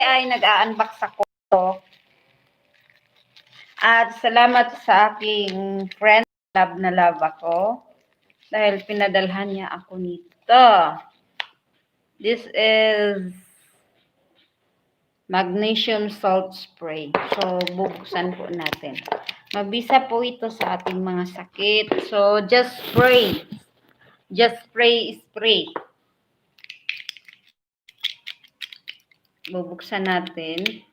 Ay nag-a-unbox ako. At salamat sa aking friend, love na love ako. Dahil pinadalhan niya ako nito. This is magnesium salt spray. So, bubuksan po natin. Mabisa po ito sa ating mga sakit. So, just spray. Just spray, spray. Bubuksan natin.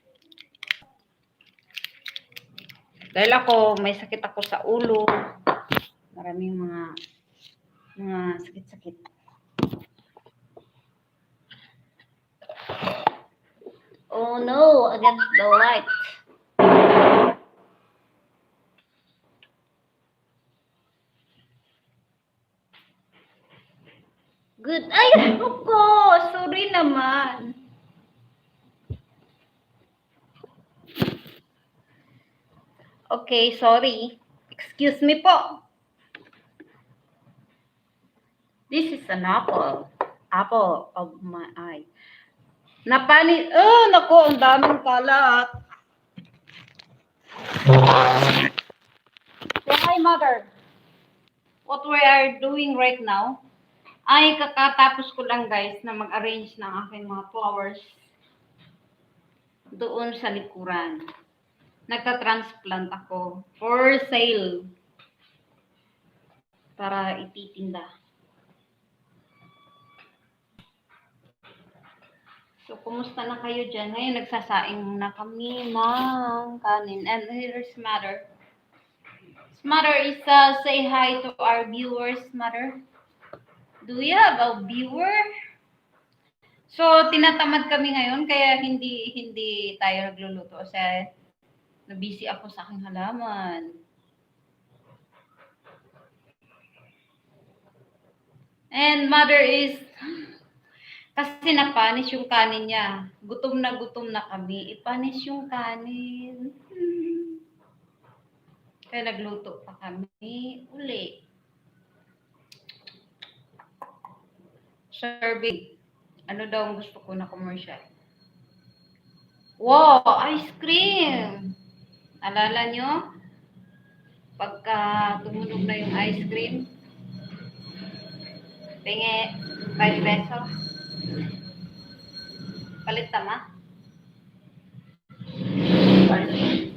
Dahil ako, may sakit ako sa ulo. Maraming mga sakit-sakit. Oh no, against the light. Good. Ay, ko. Sorry naman. Okay, sorry. Excuse me po. This is an apple. Apple of my eye. Napani... Oh, naku, ang daming kalat. Say hi, mother. What we are doing right now, ay kakatapos ko lang, guys, na mag-arrange ng aking mga flowers doon sa likuran. Nagta-transplant ako for sale para ititinda. So, kumusta na kayo dyan? Ngayon, nagsasaing na kami ng kanin. And here's mother. Mother is say hi to our viewers, mother. Do we have a viewer? So, tinatamad kami ngayon kaya hindi hindi tayo nagluluto kasi na-busy ako sa aking halaman. And mother is kasi napanis yung kanin niya. Gutom na kami. Ipanis yung kanin. Kaya nagluto pa kami uli. Survey. Ano daw ang gusto ko na commercial? Wow, ice cream! Alala nyo? Pagka tumunog na yung ice cream, tingi 5 pesos. Palit tama? Palit.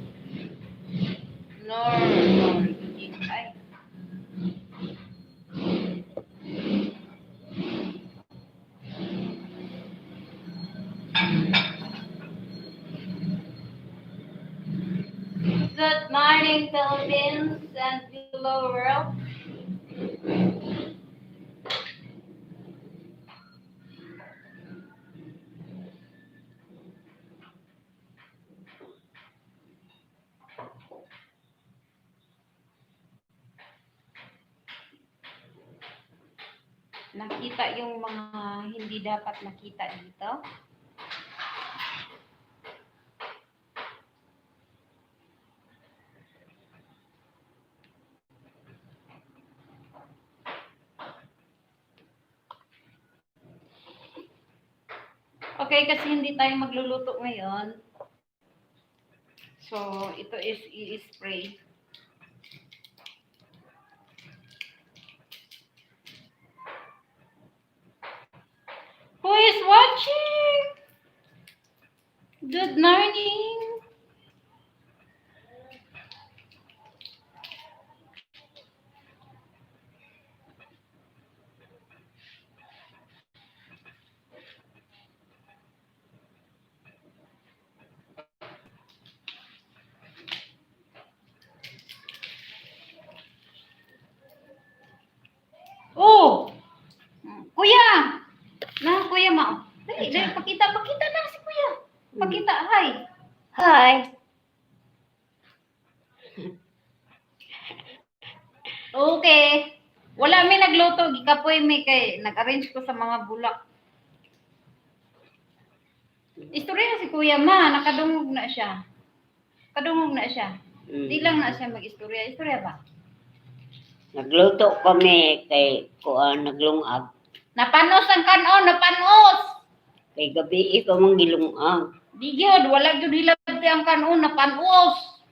Nor, nor, ay. Good morning, Philippines and below world. Nakita yung mga hindi dapat nakita dito. Okay, kasi hindi tayo magluluto ngayon. So, ito is i-spray. Who is watching? Good morning. Oh! Kuya! Na, kuya ma. Dali, dali, pakita, pakita na si kuya. Pakita, hi. Hi. Okay. Wala mi nagluto, gikapoy mi kay nag-arrange ko sa mga bulak. Istorya si kuya ma, nakadungog na siya. Kadungog na siya. Di lang na siya mag-istorya. Istorya ba? Nagluto kami kay kuan naglungag. Napanos ang kanon, napanos! Kay gabi ikaw mang gilungag. Di gyud, wala gyud hilabti ang kanon na panos.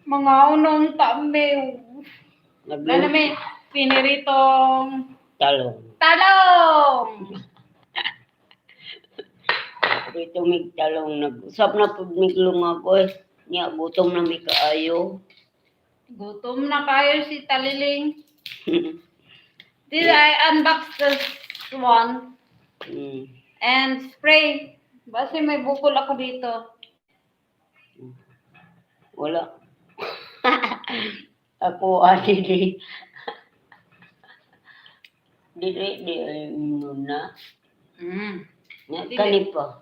Mga unong tami. Wala na Nagluto may piniritong talong. Talong! Dito mig talong nag-usap na pud mig lungag oy. Nya gutom na mi kaayo. Gutom na kayo si Taliling. Did I unbox this one and spray? Basta may bukol ako dito. Wala. Ako ani di. Dili di ay na. Nya Dili. kani pa.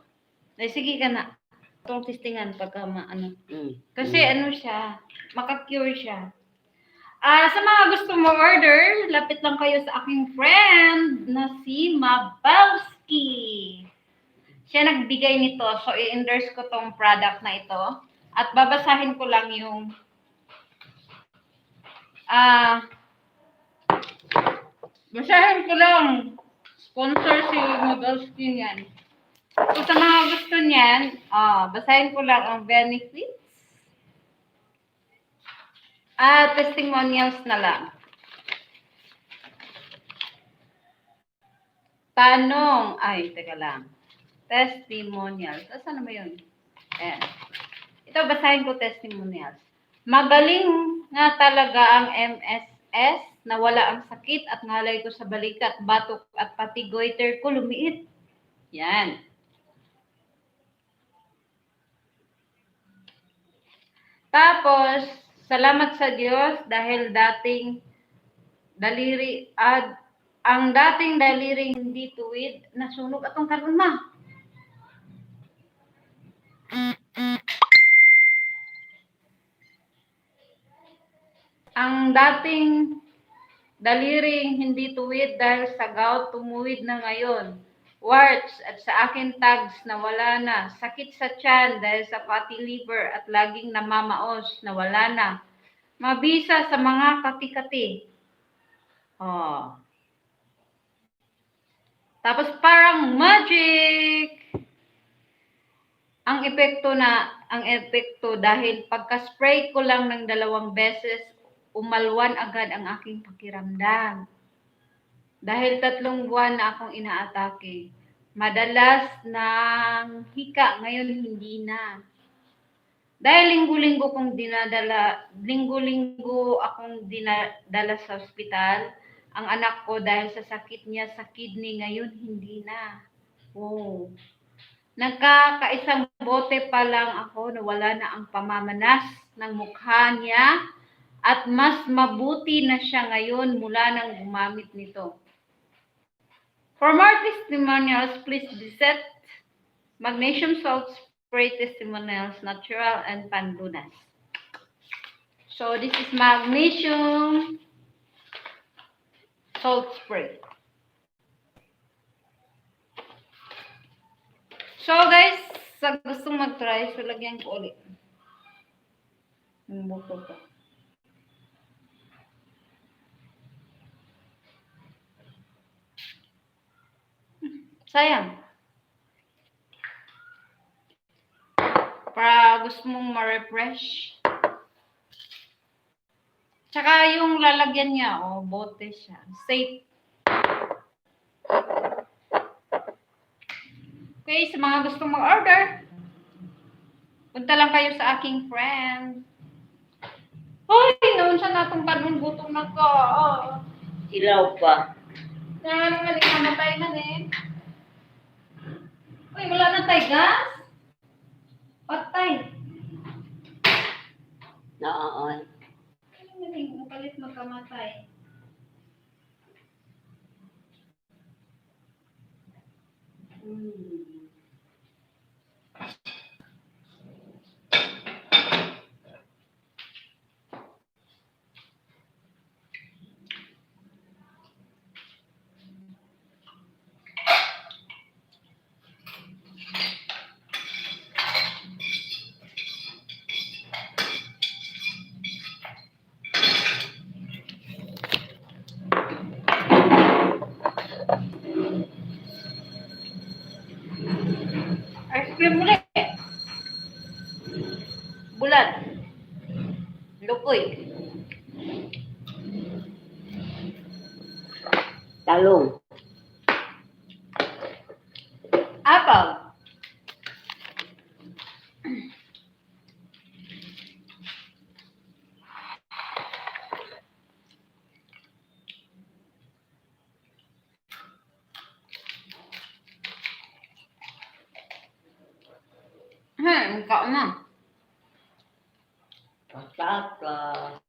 Ay, sige ka na. Itong testingan pagka maano. Kasi ano siya, maka-cure siya. Ah, sa mga gusto mo order, lapit lang kayo sa aking friend na si Mabowski. Siya nagbigay nito, so i-endorse ko tong product na ito. At babasahin ko lang yung ah basahin ko lang. Sponsor si Mabowski niyan. So sa mga gusto niyan, basahin ko lang ang benefits. Ah, testimonials na lang. Tanong, ay, teka lang. Testimonials. Asan na ba yun? Ayan. Ito, basahin ko testimonials. Magaling nga talaga ang MSS, nawala ang sakit at ngalay ko sa balikat, batok at pati goiter ko lumiit. Yan. Tapos, salamat sa Diyos dahil dating daliri at ang dating daliri hindi tuwid, nasunog atong karon ma. Ang dating daliring hindi tuwid dahil sa gout tumuwid na ngayon. Warts at sa akin tags nawala na. Sakit sa tiyan dahil sa fatty liver at laging namamaos nawala na. Mabisa sa mga kati-kati. Oh. Tapos parang magic. Ang epekto dahil pagka-spray ko lang ng 2 beses, umalwan agad ang aking pakiramdam. Dahil 3 buwan na akong inaatake. Madalas ng hika, ngayon hindi na. Dahil linggo-linggo kong dinadala, linggo-linggo akong dinadala sa ospital, ang anak ko dahil sa sakit niya sa kidney, ngayon hindi na. Wow. Nagkakaisang bote pa lang ako, nawala na ang pamamanas ng mukha niya at mas mabuti na siya ngayon mula nang gumamit nito. For more testimonials, please visit Magnesium Salt Spray Testimonials, Natural and Panlunas. So this is magnesium salt spray. So guys, sa gustong mag-try, so lagyan ko ulit. Yung buko ko. Sayang. Para gusto mong ma-refresh. Tsaka yung lalagyan niya, oh, bote siya. Safe. Okay, sa mga gustong mag-order, punta lang kayo sa aking friend. Hoy, noon siya natong kanon, gutom na ko. Oh. Ilaw pa. Na naman, namatay man eh. Uy, wala na tayo gas? Patay. Naa. Ano man eh, kapalit magkamatay. Muli. Bulad. Lukoy. Talong. Apple. Ikaw na. Patatas.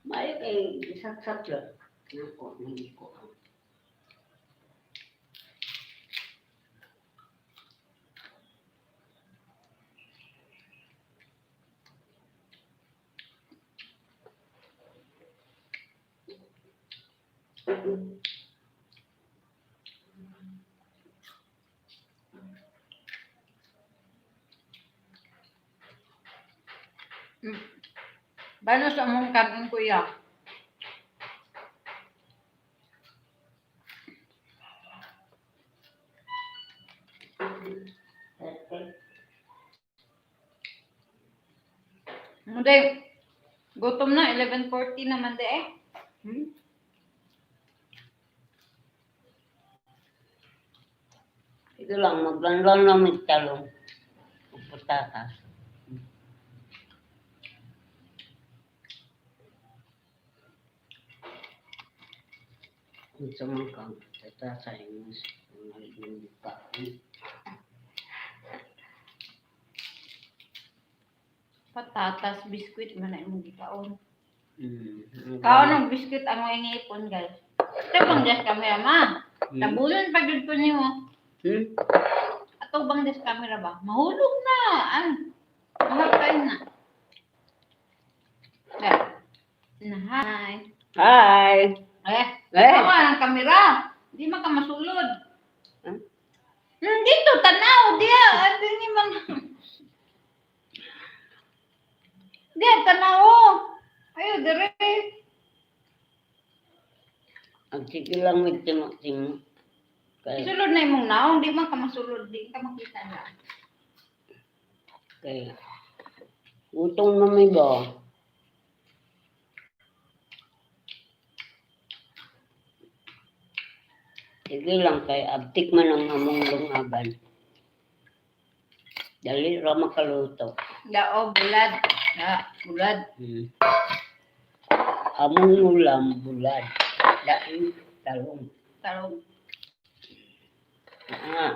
May kay saksak lang. Nako, hindi ko. Bano sa among kanon, kuya? Muday, gutom na, 11:40 naman de eh. Hmm? Ito lang, maglanlan lang may talong. O patatas. Kung sa mga kang patatas ay mas mga pa. Patatas, biskwit, man na imong gikaon. Kaon Kaon ng biskwit ang mga ngipon, guys. Ito bang des camera, ma? Tabulan pa gud ko nimo. Ato bang des camera ba? Mahulog na. Ay, mahal kayo na. Eh. Na, hi. Hi! Eh, Eh. tawa ang kamera. Di man ka masulod. Huh? Dito, tanaw, diya. Ate ni man. Diya, tanaw. Ayo, dire. Ang sige lang may timo-timo. Kaya, Isulod na imong naong, di man ka masulod, di ka makita na. kaya. Utong na may ba? Sige lang kay abtik man ang among lungaban. Dali ra makaluto. Da, oh, bulad. Da, bulad. Among ulam bulad. Daing talong. Talong. Ah.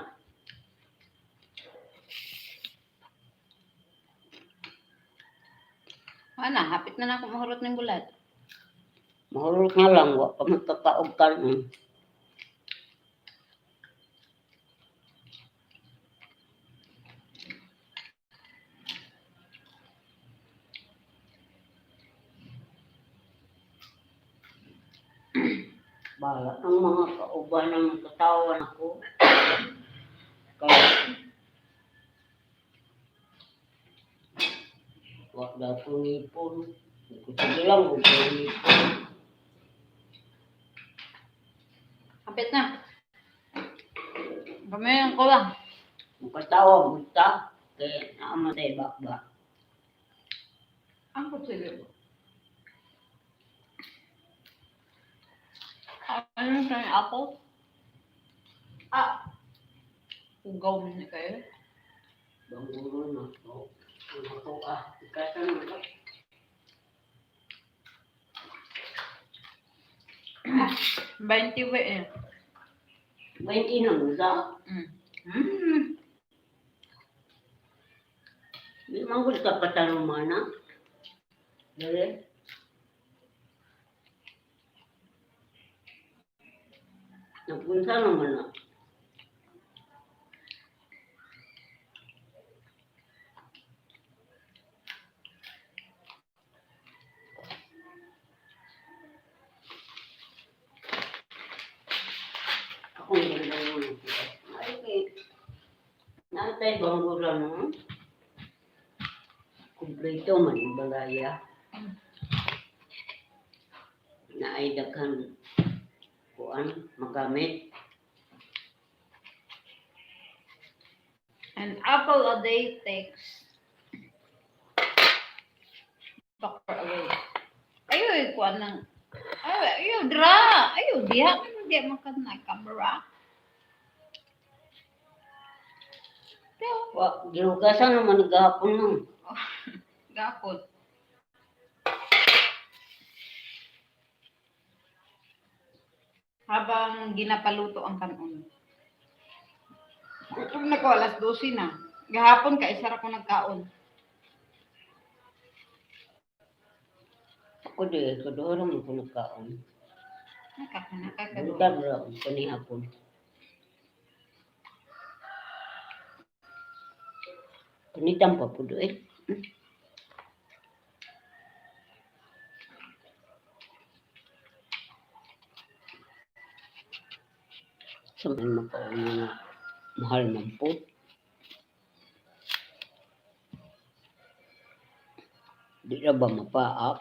Ana, hapit na na ako mahurot ng bulad. Mahurot nga lang wa pa magkakaog karon. Bala ang mga kauban ng katawan ako. Kaya wa daw ko ngipon. Sige lang, wa ko ngipon. Hapit na. Kami ko lang. Mukatawa mo ta, kaya naamatay bakba. Ang kutsilyo. Ano sa yung apple? Ah. Ugaw mo na kayo. Banguro na to. Ang ako ah, ikasa na ba? 20 ba eh. 20 na mo sa? Di manggol ka patarumana. Dali. Napunta naman na. Ako ang ganda mo. Ay, kay. Natay banggura no? Kumpleto man yung balaya. Na ay daghan kuan magamit. An apple a day takes doctor away. Ayo, kuan nang. Ayo, ayo, dra. Ayo, diha man diha man ka na camera. Pero, Wa gihugasan naman gahapon nang. gapon. Habang ginapaluto ang kanon. Gutom na ko, alas 12 na. Gahapon ka, isa ra ko nagkaon. Ako di kaduha ra man ko nagkaon. Nakakanakay. Buntag ra ko ni hapon. Panitan pa pud eh. Sa man makauna nga mahal man po. Di ra ba mapaap?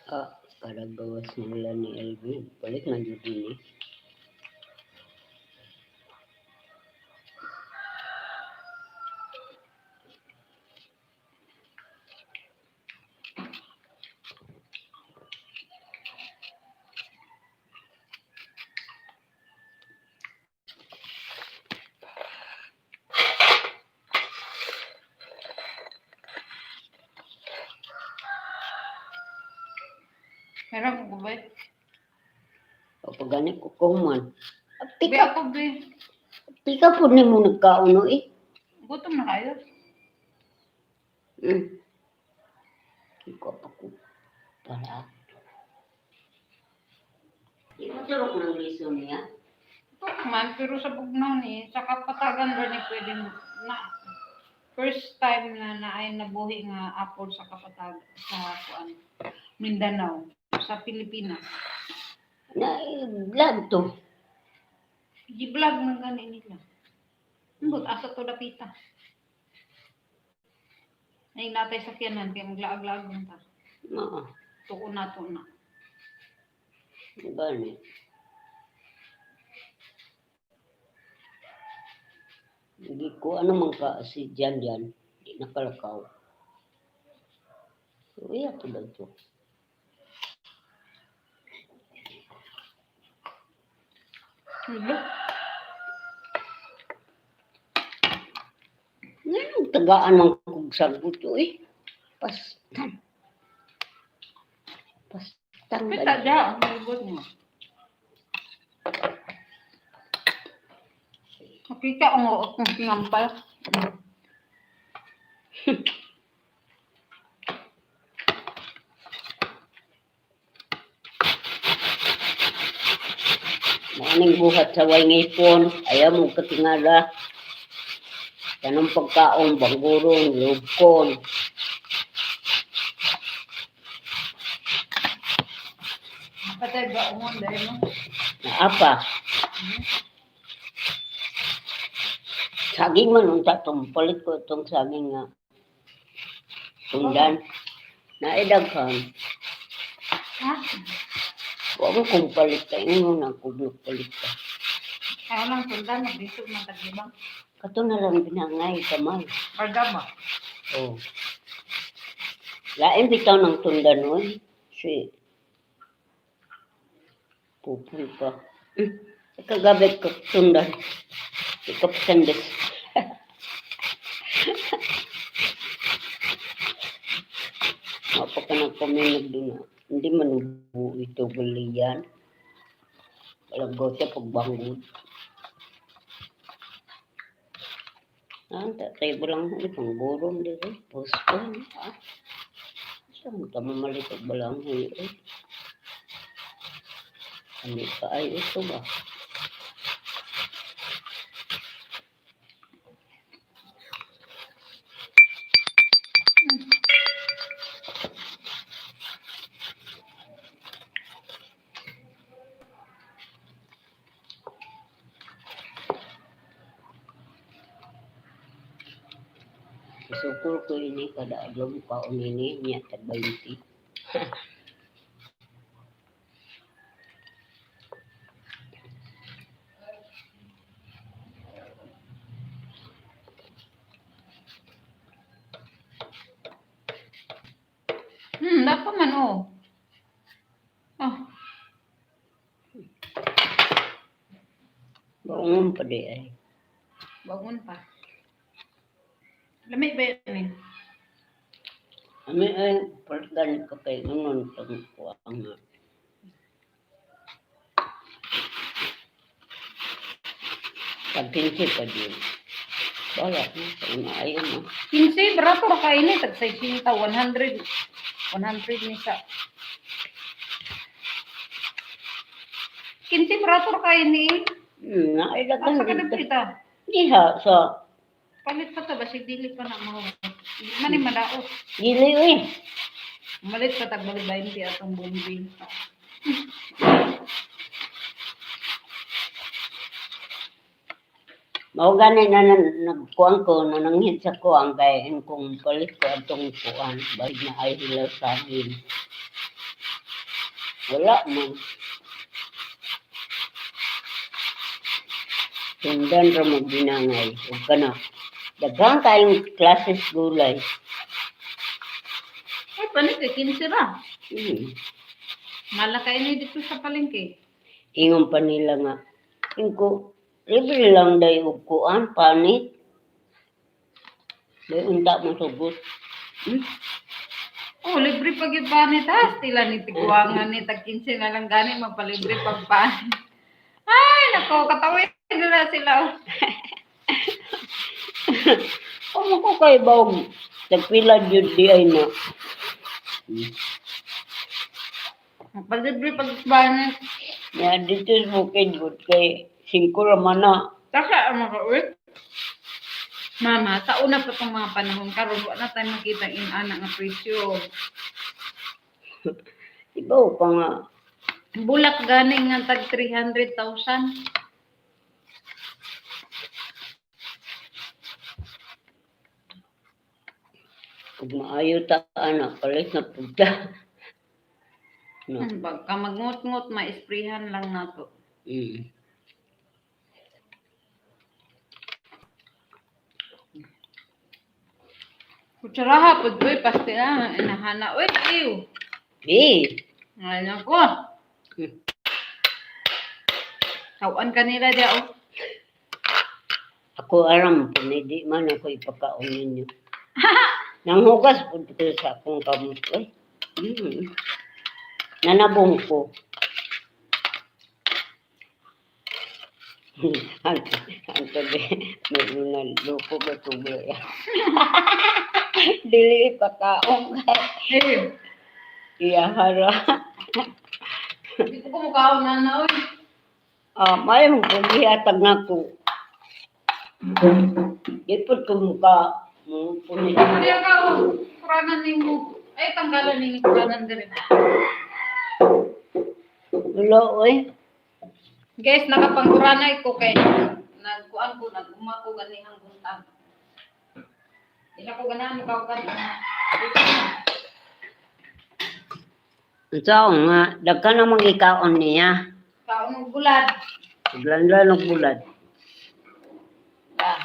Ah, para gawas nila ni Elvin. Balik na jud ni. Meron ko ba? O pag gani ko kuman. Be Pika, ako be. pika po ni mo nagkaon no eh. Gutom na kayo. Ikaw pa ko para. Di mo turok ng liso niya. Tuk man, pero sa bugnaw ni, sa kapatagan ba ni pwede na first time na naay nabuhi nga apple sa kapatag sa kuan Mindanao sa Pilipinas. Na eh, vlog to. Gi-vlog man gani nila. Ambot asa to dapita. Ay natay sakyanan kay maglaag-laag man ta. Oo. Tuon na to na. Gani. Hindi ko ano man ka si Jan Jan. Di nakalakaw. So, iya to daw to. Hello? Ngayon, tagaan man kong sagot to eh. Pastan. Pastan. Pita dya ang libot niya. Nakita ang uot ng sinampal. Maaning buhat sa way ngipon, ayaw mong katingala. Tanong pagkaon, banggurong, lubkon. Patay ba umon dahil mo? Naapa. Saging man unta tong palit ko itong saging nga. Tundan. Naidaghan. Ha? Wa mo kung palit ka ingon na kung palit ka. Kaya lang sundan, magdisog ng taglibang. Kato na lang binangay kamay. Pagama. Oh. Lain bitaw ng tundan nun. Si Pupul pa. Kagabi ko tundan. Ikapasandes. Mapa ka na kami nagduna. Hindi man ubo ito galiyan. Walang siya pagbangod. Ah, tatay ko lang itong gurong dito. Posto. Ah. Saan ka mamalit og balanghoy eh? Hindi pa ay ito ba? Isukol ko ini kada adlaw kaon ini niya tag 20. Dapat man oh. Oh, Bangon pa di ay. Bangon pa. Lamig ba yun eh? Ami ay palitan ka kay unon tong kuang nga. Tag 15 pa di. Wala na, kay maayo mo. 15, barato ra kayo ni. Tag 60, 100. 100 ni sa. 15, barato ra kayo ni. Na ay Asa daghan ka dito. nagpita? Diha sa Palit pa ta basig dili pa na mo. Di man ni madaot. dili oy. Malit pa tag balik 20 atong bombing. Mao gani na nagkuan ko nananghid sa kuan kay kung palit ko atong kuan balik na ay hilaw sa akin. Wala man. Sundan ra mo ginangay ug kana. Daghan kayong classes gulay. Ay, palit kay 15 ra. Malakay ni dito sa palengke. Ingon pa nila nga ingko libre lang day og kuan panit. Day unta mo sugot. Oh, libre pag yung panit ha. Tila ni tiguangan ni tag 15 na lang gani magpalibre pag panit. Ay, nako, katawin nila sila. Oh. Amo ko kay bawg tagpila jud di ay na. Magpalibre pag panit. Ya dito sa bukid gud kay 5 ra man na. Taka ang mga uwi. Mama, sa una pa itong mga panahon, karon wa na tayo makita inana nga presyo. Ibaw pa nga. Bulak gani nga tag 300,000. Kung maayo ta ana palit na pud ta. No. Bagka magngot-ngot, maisprihan lang nato. Kutsaraha pud uy, pastila, inahana. Uy, iw. Eh, Ay, nako. Tawan kanila dia oh. Ako aram pud di man ako ipakaon ninyo. Nanghugas pud ko sa akong kamot oy. Nanabong ko. Ang ang tabi, may una loko ba tuloy. Dili ipakaon kay Eh, iyahara. di ko kumukhaon na na oy. Ah, may mo kung gihatag nako. Di pud ko muka mo punit. Kaya ka oh, kuranan nimo. Ay, tanggalan nini kuranan dire. Wala oy. Guys, nakapangkuranay ko kay nagkuan ko, naguma ko ganihang buntag. Di na ko ganahan mukaukan. Unsa nga daghan namang ikaon niya. Kaon og gulad. Blanlan og bulad. Ah.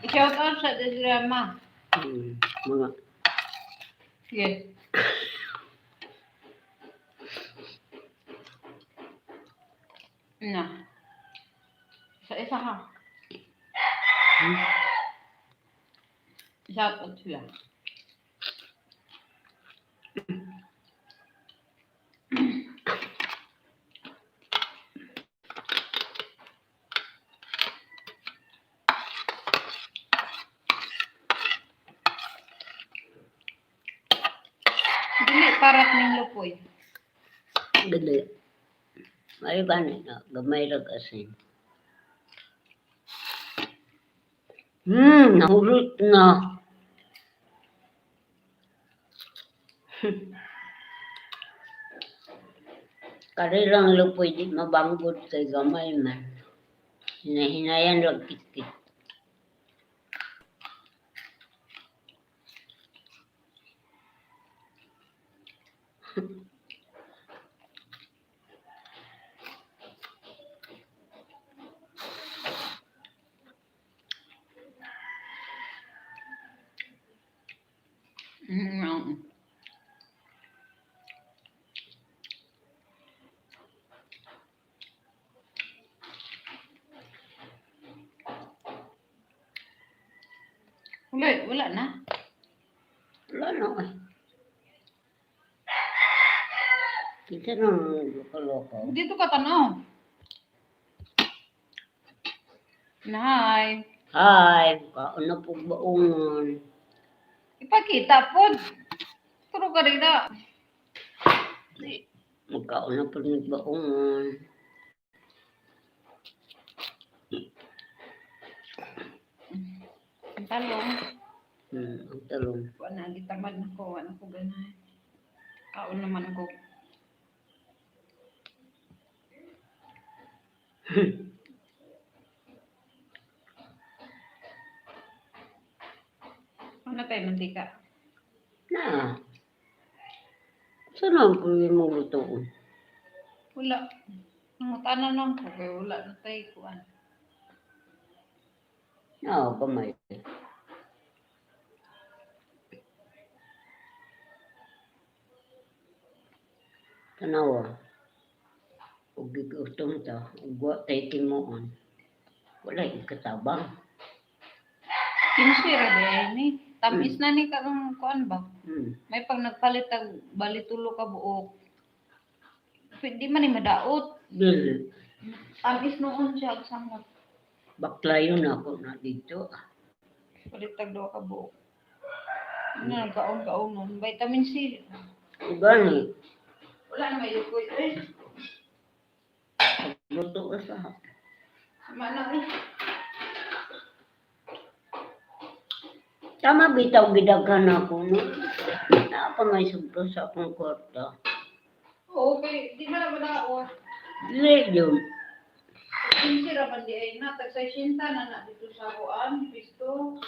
I-shout out sa Desirama. Mga Sige. Na. Isa-isa ha. Shout out sila. Dili parat ning lupoy. Dili. Ay gani na gamay ra asin. Nahurot na. Karirang lupoy di mabanggod kay gamay man. Hinahinayan lang kitkit. Wala, wala na. Wala na eh. Kita nang loko-loko. Dito ka tanaw. Nay. Hi, kaon na pug baungon. Ipakita po. Turo ka rin na. Magkaon na pug baungon. Ang talong. Ang talong. Wala, gitamad na ko. Wala ko ganahan. Kaon naman ako. Ano tayo mantika? Na. Saan ang pwede mong lutoon? Wala. Nangutana lang ko. Kaya wala na tayo kuan. Na, gamay. Tanawa. Ug gigutom ta, ug wa tay timuon. Wala ikatabang. Kinsira ba ni? Tamis na ni karong kuan ba? May pag nagpalit ang balitulo ka buok. Pwede man ni madaot. Dili. Tamis noon siya og samot. Baklayon ako na dito. Palit tag duha ka buok. Ano nagkaon-kaon nun. Vitamin C. Gani, Wala na may lukoy. Eh, luto ka sa. sama na eh. Tama bitaw gidaghan ako no. Naa pa may sobra sa akong kwarta. Oo, okay. Di man na madaot. Dili yun. Kinsira man di ay na. Tag 60 na na dito sa kuan. Pisto.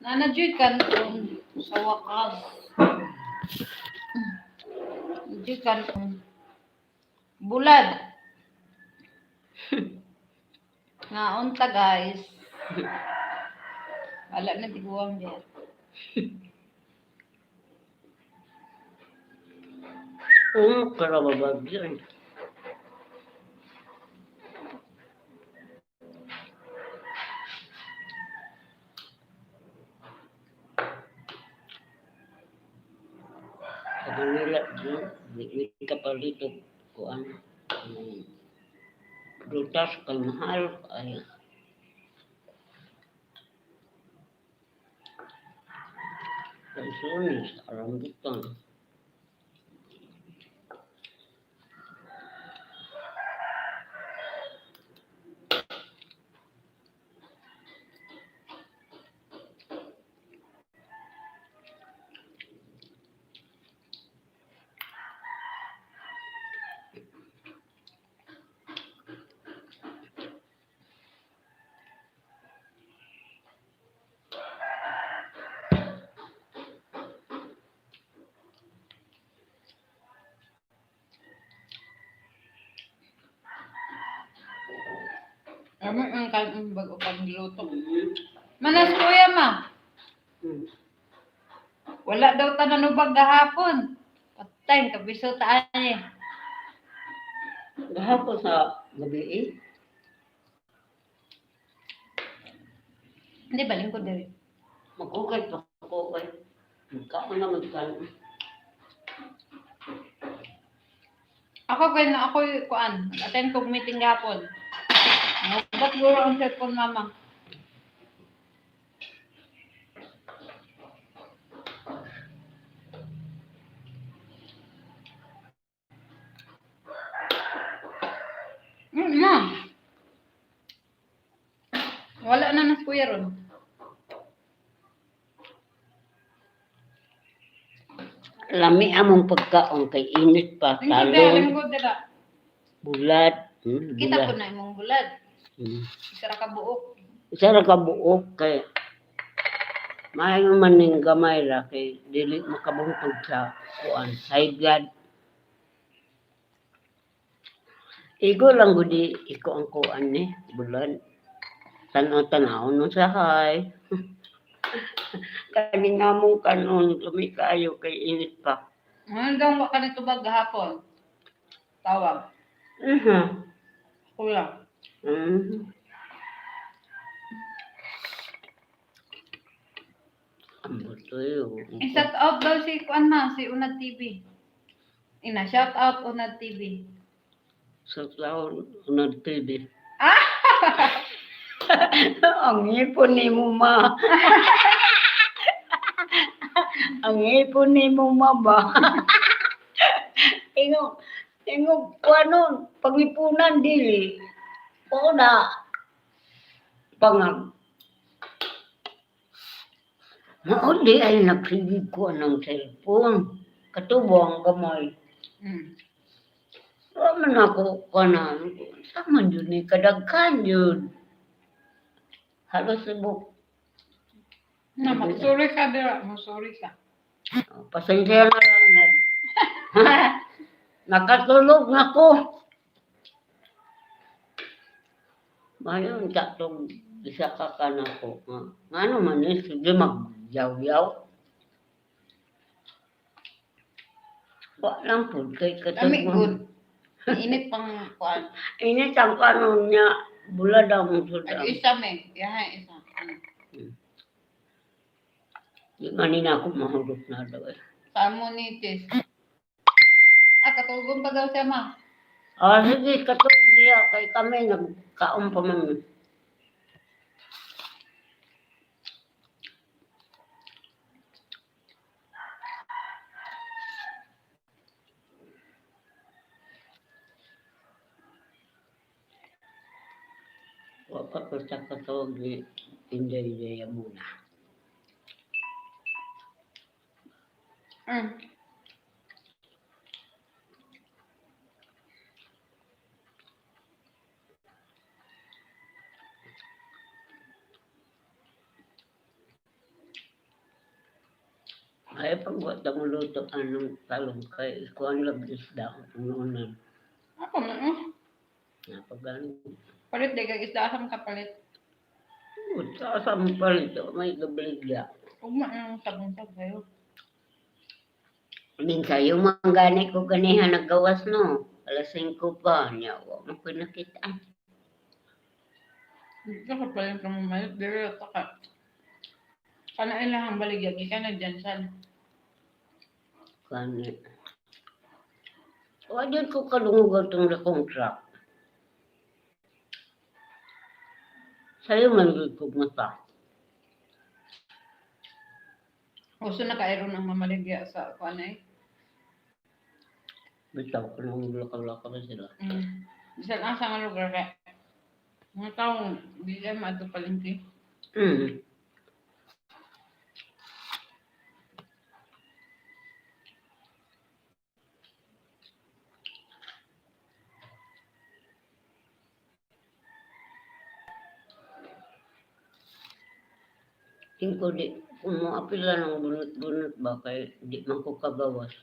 Nana Joy Canton sa wakas. Joy Canton. Bulad. Ngaon ta guys. Wala na tiguang biya. Karababag yun. Sa Manila, di, di ka pa rito kuan. Ang prutas kay mahal ay. Lansones, rambutan. Ano ang kan bago pang giluto. Manas kuya ma. Wala daw tananubag gahapon. Patay kabiso taan eh. Gahapon sa gabi eh. Hindi ba lingkod diri? Magkukay pa ko ay. Magkaon na magkaon. Ako kay na ako kuan, attend kog meeting gahapon. Naubat guro ang cellphone mama. kuya ron. Lami among pagkaon kay init pa. Lingkod dira, Talong, lingkod dira. bulad. Kita Bulad. po na imong bulad. Isa ra ka buok. Isa ra ka buok kay maayo man ning gamay ra kay dili makabuntog sa kuan, high blood. Igo lang gudi iko ang kuan ni bulan. Tanaw-tanaw no sa hay. Kani nga mong kanon lumi kaayo kay init pa. Hanggang wa ka nitubag gahapon. Tawag. Kuya. Ambot tayo. I-shout out daw si kuan ma, si Unad TV. Ina, shout out Unad TV. Sa taon, unang TV. Ah! Ang ipon ni mo ma. Ang ipon ni mo ma ba? Ingog, ingog, kuanon, pangipunan dili. O na, pangag. Mauli ay nagsigig ko ng cellphone. Katubo ang gamay. Wa man ako kanan. Sama yun ni kadaghan yun. Halos subok. Na, magsuri ka dira, magsuri ka. Oh, pasensya na lang. Ned. Nakatulog na ko. Mayon katong isa ka ka na ko. Nga ngano man ni sige magyaw-yaw. Wa lang pud kay Lami katulog. good. Init pang kuan. Init ang kanon niya, bulad ang sudan. Ay, isa me. Yaha isa. Di man ni na ako mahulog na daw eh. Salmonitis. Ah, katulgon pa daw siya ma. Ah, sige, katulog niya kay kami nagkaon pa man. Wa pa ko sa katawag ni Inday Jaya muna. Ay, pag wa ta mo luto anong talong kay kuan lang isda ang unan. Ako man eh. Napagano. Palit di kag isda asam ka palit. Sa sa mo palit may gabligya. Ugma ang sabon-sab kayo. Minsan yung mga gani ko ganihan naggawas no. Alas 5 pa niya wa mo ko nakita. Dito ka palit ka mamalit diri ta ka. Kana ilahang baligya gikan na dyan san. Kani. Wa jud ko kalungog atong lakong truck. Sayo man gud kog mata. Uso na kairo ng mamaligya sa kuan eh. Bitaw ko nung lakaw-lakaw sila. Bisan asa nga lugar kay. Mga taong di siya maadto palengke. Tingko di kung moapila ng bunot-bunot ba kay di man ko kabawas.